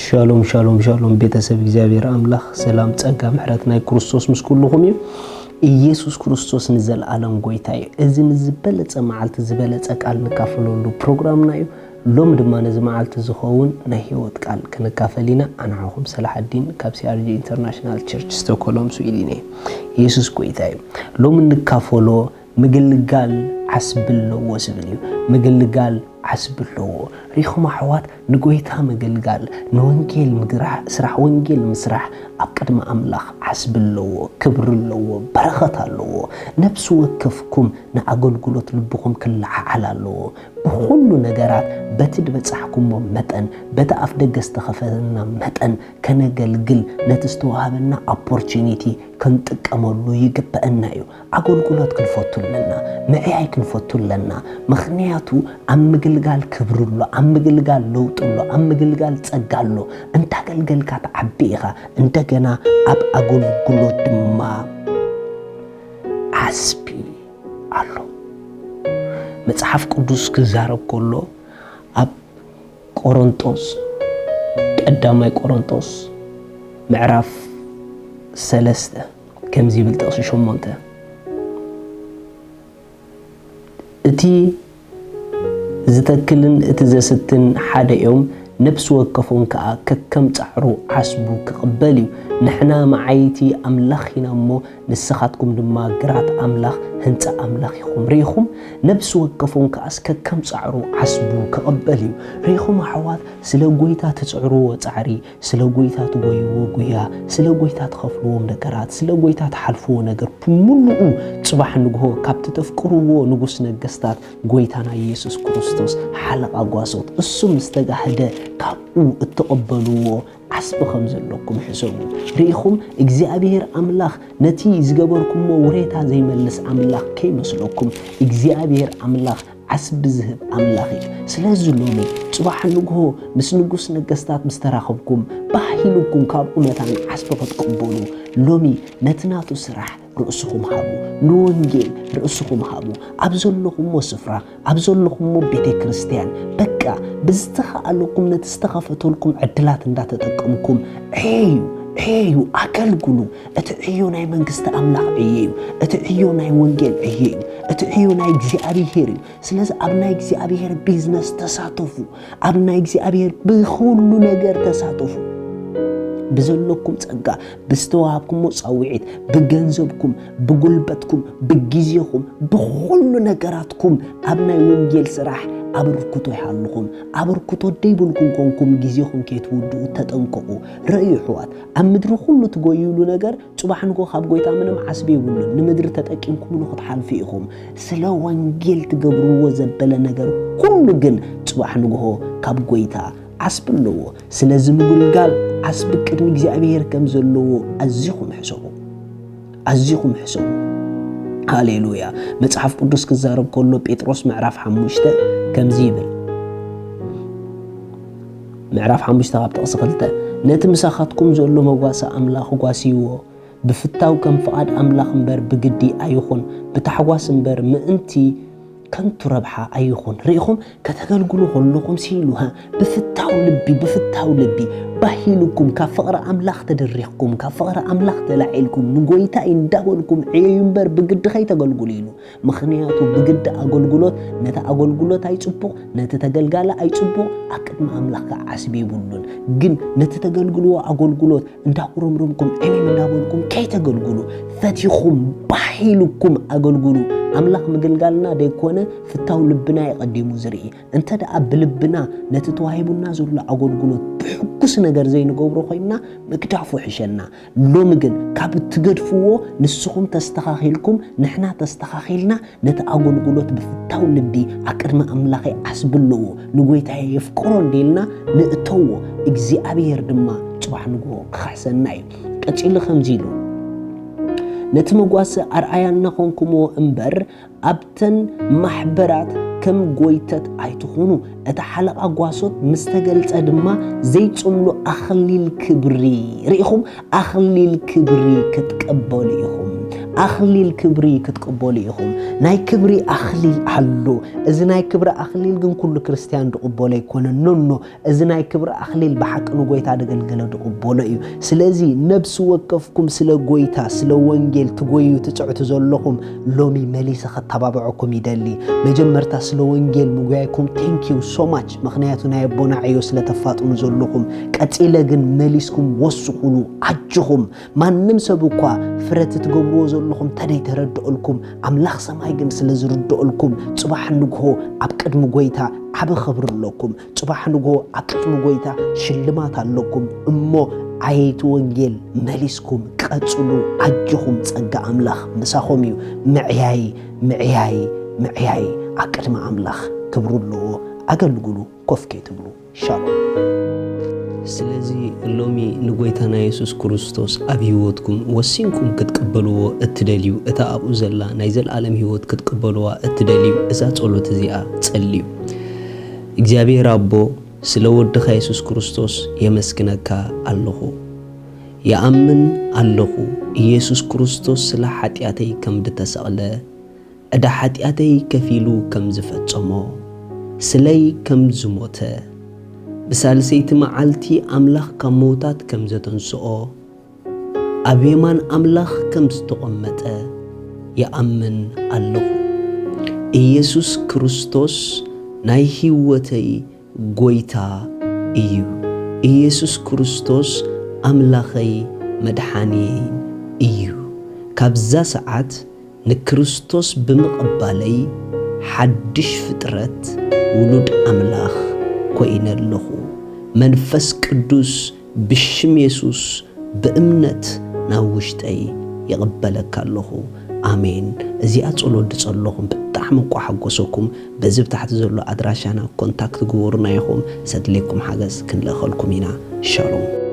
ሻሎም ሻሎም ሻሎም፣ ቤተሰብ እግዚኣብሔር ኣምላኽ፣ ሰላም ጸጋ ምሕረት ናይ ክርስቶስ ምስ ኩልኹም እዩ። ኢየሱስ ክርስቶስ ንዘለኣለም ጎይታ እዩ። እዚ ንዝበለጸ መዓልቲ ዝበለጸ ቃል ንካፈለሉ ፕሮግራምና እዩ። ሎም ድማ ነዚ መዓልቲ ዝኸውን ናይ ህይወት ቃል ክንካፈል ኢና። ኣንዓኹም ሰላሓዲን ካብ ሲኣርጂ ኢንተርናሽናል ቸርች ስቶኮሎም ስዊድን እየ። ኢየሱስ ጎይታ እዩ። ሎም እንካፈሎ ምግልጋል ዓስቢ ኣለዎ ዝብል እዩ። ምግልጋል ዓስቢ ኣለዎ። ሪኹም ኣሕዋት፣ ንጎይታ ምግልጋል፣ ንወንጌል ምግራሕ፣ ስራሕ ወንጌል ምስራሕ ኣብ ቅድሚ ኣምላኽ ዓስቢ ኣለዎ፣ ክብሪ ኣለዎ፣ በረኸት ኣለዎ። ነፍሲ ወከፍኩም ንኣገልግሎት ልብኹም ክለዓዓል ኣለዎ። ብኹሉ ነገራት በቲ ዝበጻሕኩሞ መጠን፣ በቲ ኣፍ ደገ ዝተኸፈተልና መጠን ከነገልግል ነቲ ዝተዋህበና ኦፖርቹኒቲ ክንጥቀመሉ ይግበአና እዩ። ኣገልግሎት ክንፈቱ ኣለና፣ ምዕያይ ክንፈቱ ኣለና። ምኽንያቱ ኣብ ምግልጋል ክብሪ ኣሎ፣ ኣብ ምግልጋል ለውጢ ኣሎ፣ ኣብ ምግልጋል ጸጋ ኣሎ። እንታገልገልካ ትዓቢ ኢኻ። እንደገና ኣብ ኣገልግሎት ድማ ዓስቢ ኣሎ። መጽሓፍ ቅዱስ ክዛረብ ከሎ ኣብ ቆሮንጦስ፣ ቀዳማይ ቆሮንጦስ ምዕራፍ ሰለስተ ከምዚ ይብል፣ ጥቕሲ ሸሞንተ፣ "እቲ ዝተክልን እቲ ዘስትን ሓደ እዮም፣ ነፍሲ ወከፎም ከኣ ከከም ጻዕሩ ዓስቡ ክቕበል እዩ። ንሕና መዓይቲ ኣምላኽ ኢና እሞ፣ ንስኻትኩም ድማ ግራት ኣምላኽ፣ ህንጻ ኣምላኽ ኢኹም። ርኢኹም? ነፍሲ ወከፎም ከኣስ ከከም ጻዕሩ ዓስቡ ክቕበል እዩ።" ርኢኹም ኣሕዋት፣ ስለ ጐይታ ትጽዕርዎ ጻዕሪ፣ ስለ ጐይታ ትጎይዎ ጉያ፣ ስለ ጐይታ ትኸፍልዎም ነገራት፣ ስለ ጐይታ ትሓልፍዎ ነገር ብምሉኡ፣ ጽባሕ ንግሆ ካብቲ ተፍቅርዎ ንጉስ ነገስታት ጐይታና ኢየሱስ ክርስቶስ ሓለቓ ጓሶት፣ እሱ ምስ ተጋህደ ካብኡ እትቐበልዎ ዓስቢ ከም ዘለኩም ሕሰቡ። ርኢኹም፣ እግዚኣብሔር ኣምላኽ ነቲ ዝገበርኩሞ ውሬታ ዘይመልስ ኣምላኽ ከይመስለኩም። እግዚኣብሔር ኣምላኽ ዓስቢ ዝህብ ኣምላኽ እዩ። ስለዚ ሎሚ ጽባሕ ንግሆ ምስ ንጉስ ነገስታት ምስ ተራኸብኩም፣ ባህ ኢሉኩም ካብኡ መታን ዓስቢ ክትቅበሉ፣ ሎሚ ነቲ ናቱ ስራሕ ርእስኹም ሃቡ፣ ንወንጌል ርእስኹም ሃቡ። ኣብ ዘለኹሞ ስፍራ፣ ኣብ ዘለኹሞ ቤተ ክርስቲያን፣ በቃ ብዝተኻእለኩም ነቲ ዝተኸፈተልኩም ዕድላት እንዳተጠቀምኩም ዕየዩ፣ ዕየዩ፣ ኣገልግሉ። እቲ ዕዮ ናይ መንግስቲ ኣምላኽ ዕዮ እዩ። እቲ ዕዮ ናይ ወንጌል ዕዮ እዩ። እቲ ዕዮ ናይ እግዚኣብሔር እዩ። ስለዚ ኣብ ናይ እግዚኣብሔር ቢዝነስ ተሳተፉ። ኣብ ናይ እግዚኣብሔር ብኹሉ ነገር ተሳተፉ። ብዘለኩም ጸጋ፣ ብዝተዋሃብኩሞ ጻውዒት፣ ብገንዘብኩም፣ ብጉልበትኩም፣ ብግዜኹም፣ ብኹሉ ነገራትኩም ኣብ ናይ ወንጌል ስራሕ ኣበርክቶ ይሃልኹም። ኣበርክቶ ደይብልኩም ኮንኩም ግዜኹም ከይትውድኡ ተጠንቀቑ። ርእዩ ኣሕዋት፣ ኣብ ምድሪ ኩሉ ትጎይሉ ነገር ጽባሕ ንግሆ ካብ ጎይታ ምንም ዓስቢ የብሉን። ንምድሪ ተጠቂምኩምሉ ክትሓልፉ ኢኹም። ስለ ወንጌል ትገብርዎ ዘበለ ነገር ኩሉ ግን ጽባሕ ንግሆ ካብ ጎይታ ዓስቢ ኣለዎ። ስለዚ ምግልጋል ዓስቢ ቅድሚ እግዚኣብሔር ከም ዘለዎ ኣዚኹም ሕሰቡ። ኣዚኹም ሕሰቡ። ሃሌሉያ። መጽሓፍ ቅዱስ ክዛረብ ከሎ ጴጥሮስ ምዕራፍ ሓሙሽተ ከምዚ ይብል። ምዕራፍ ሓሙሽተ ካብ ጥቕሲ ክልተ፣ "ነቲ ምሳኻትኩም ዘሎ መጓሰ ኣምላኽ ጓስይዎ፣ ብፍታው ከም ፍቓድ ኣምላኽ እምበር ብግዲ ኣይኹን፣ ብታሕጓስ እምበር ምእንቲ ከንቱ ረብሓ ኣይኹን።" ርኢኹም፣ ከተገልግሉ ከለኹም ሲሉ፣ ሃ፣ ብፍታው ልቢ፣ ብፍታው ልቢ፣ ባህ ኢሉኩም፣ ካብ ፍቕሪ ኣምላኽ ተደሪኽኩም፣ ካብ ፍቕሪ ኣምላኽ ተላዒልኩም፣ ንጎይታይ እንዳበልኩም ዕየዩ እምበር ብግዲ ከይተገልግሉ ኢሉ። ምኽንያቱ ብግዲ ኣገልግሎት ነቲ ኣገልግሎት ኣይጽቡቕ፣ ነቲ ተገልጋሊ ኣይጽቡቕ፣ ኣብ ቅድሚ ኣምላኽ ከዓ ዓስቢ የብሉን። ግን ነቲ ተገልግልዎ ኣገልግሎት እንዳጉረምረምኩም ዕሚም እንዳበልኩም ከይተገልግሉ፣ ፈቲኹም ባህ ኢሉኩም ኣገልግሉ። ኣምላኽ ምግልጋልና ደይኮነ ፍታው ልብና እዩ ቀዲሙ ዝርኢ። እንተ ደኣ ብልብና ነቲ ተዋሂቡና ዘሎ ኣገልግሎት ብሕጉስ ነገር ዘይንገብሮ ኮይንና፣ ምግዳፉ ሕሸና። ሎሚ ግን ካብ እትገድፍዎ ንስኹም ተስተኻኺልኩም፣ ንሕና ተስተኻኺልና፣ ነቲ ኣገልግሎት ብፍታው ልቢ ኣብ ቅድሚ ኣምላኸይ ዓስቢ ኣለዎ፣ ንጎይታየ የፍቅሮ እንዴልና ንእተዎ፣ እግዚኣብሔር ድማ ጽባሕ ንግሆ ክኽሕሰና እዩ። ቀጺሉ ከምዚ ኢሉ፣ "ነቲ መጓሰ ኣርኣያ እናኾንኩምዎ እምበር፣ ኣብተን ማሕበራት ከም ጎይተት ኣይትኹኑ። እቲ ሓለቓ ጓሶት ምስ ተገልጸ ድማ ዘይጽምሉ ኣኽሊል ክብሪ" ርኢኹም፣ ኣኽሊል ክብሪ ክትቀበሉ ኢኹም። ኣኽሊል ክብሪ ክትቅበሉ ኢኹም። ናይ ክብሪ ኣኽሊል ኣሎ። እዚ ናይ ክብሪ ኣኽሊል ግን ኩሉ ክርስትያን ዝቕበሎ ኣይኮነን። ኖኖ፣ እዚ ናይ ክብሪ ኣኽሊል ብሓቂ ንጎይታ ዘገልገለ ዝቕበሎ እዩ። ስለዚ ነብሲ ወከፍኩም ስለ ጎይታ፣ ስለ ወንጌል ትጎዩ ትጽዕቱ ዘለኹም፣ ሎሚ መሊሰ ከተባብዐኩም ይደሊ። መጀመርታ ስለ ወንጌል ምጉያይኩም thank you so much፣ ምኽንያቱ ናይ ኣቦና ዕዮ ስለ ተፋጥኑ ዘለኹም። ቀጺለ ግን መሊስኩም ወስኹሉ፣ ኣጅኹም። ማንም ሰብ እኳ ፍረ እቲ ትገብርዎ ዘለኹም ተደይተረድኦልኩም፣ ኣምላኽ ሰማይ ግን ስለ ዝርድኦልኩም፣ ጽባሕ ንግሆ ኣብ ቅድሚ ጎይታ ዓቢ ኽብሪ ኣለኩም። ጽባሕ ንግሆ ኣብ ቅድሚ ጎይታ ሽልማት ኣለኩም። እሞ ዓየይቲ ወንጌል መሊስኩም ቀጽሉ፣ ኣጆኹም፣ ጸጋ ኣምላኽ ምሳኹም እዩ። ምዕያይ፣ ምዕያይ፣ ምዕያይ ኣብ ቅድሚ ኣምላኽ ክብሪ ኣለዎ። ኣገልግሉ፣ ኮፍ ከይትብሉ። ሻሎም። ስለዚ ሎሚ ንጎይታና የሱስ ክርስቶስ ኣብ ህይወትኩም ወሲንኩም ክትቅበልዎ እትደልዩ፣ እታ ኣብኡ ዘላ ናይ ዘለኣለም ህይወት ክትቅበልዋ እትደልዩ፣ እዛ ጸሎት እዚኣ ጸልዩ። እግዚኣብሔር ኣቦ፣ ስለ ወድኻ የሱስ ክርስቶስ የመስግነካ ኣለኹ። ይኣምን ኣለኹ፣ ኢየሱስ ክርስቶስ ስለ ሓጢኣተይ ከም ዝተሰቕለ፣ ዕዳ ሓጢኣተይ ከፊሉ ከም ዝፈጸሞ፣ ስለይ ከም ዝሞተ፣ ብሳልሰይቲ መዓልቲ ኣምላኽ ካብ ምዉታት ከም ዘተንስኦ፣ ኣብ የማን ኣምላኽ ከም ዝተቐመጠ ይኣምን ኣለኹ። ኢየሱስ ክርስቶስ ናይ ህይወተይ ጎይታ እዩ። ኢየሱስ ክርስቶስ ኣምላኸይ መድሓንየይን እዩ። ካብዛ ሰዓት ንክርስቶስ ብምቕባለይ ሓድሽ ፍጥረት ውሉድ ኣምላኽ ኮይነ ኣለኹ። መንፈስ ቅዱስ ብሽም የሱስ ብእምነት ናብ ውሽጠይ ይቕበለካ ኣለኹ። ኣሜን። እዚኣ ጸሎት ዝጸለኹም ብጣዕሚ እኳ ሓጎሰኩም። በዚ ብታሕቲ ዘሎ ኣድራሻና ኮንታክት ግበሩና ኢኹም። ዘድልየኩም ሓገዝ ክንልእኸልኩም ኢና። ሻሎም።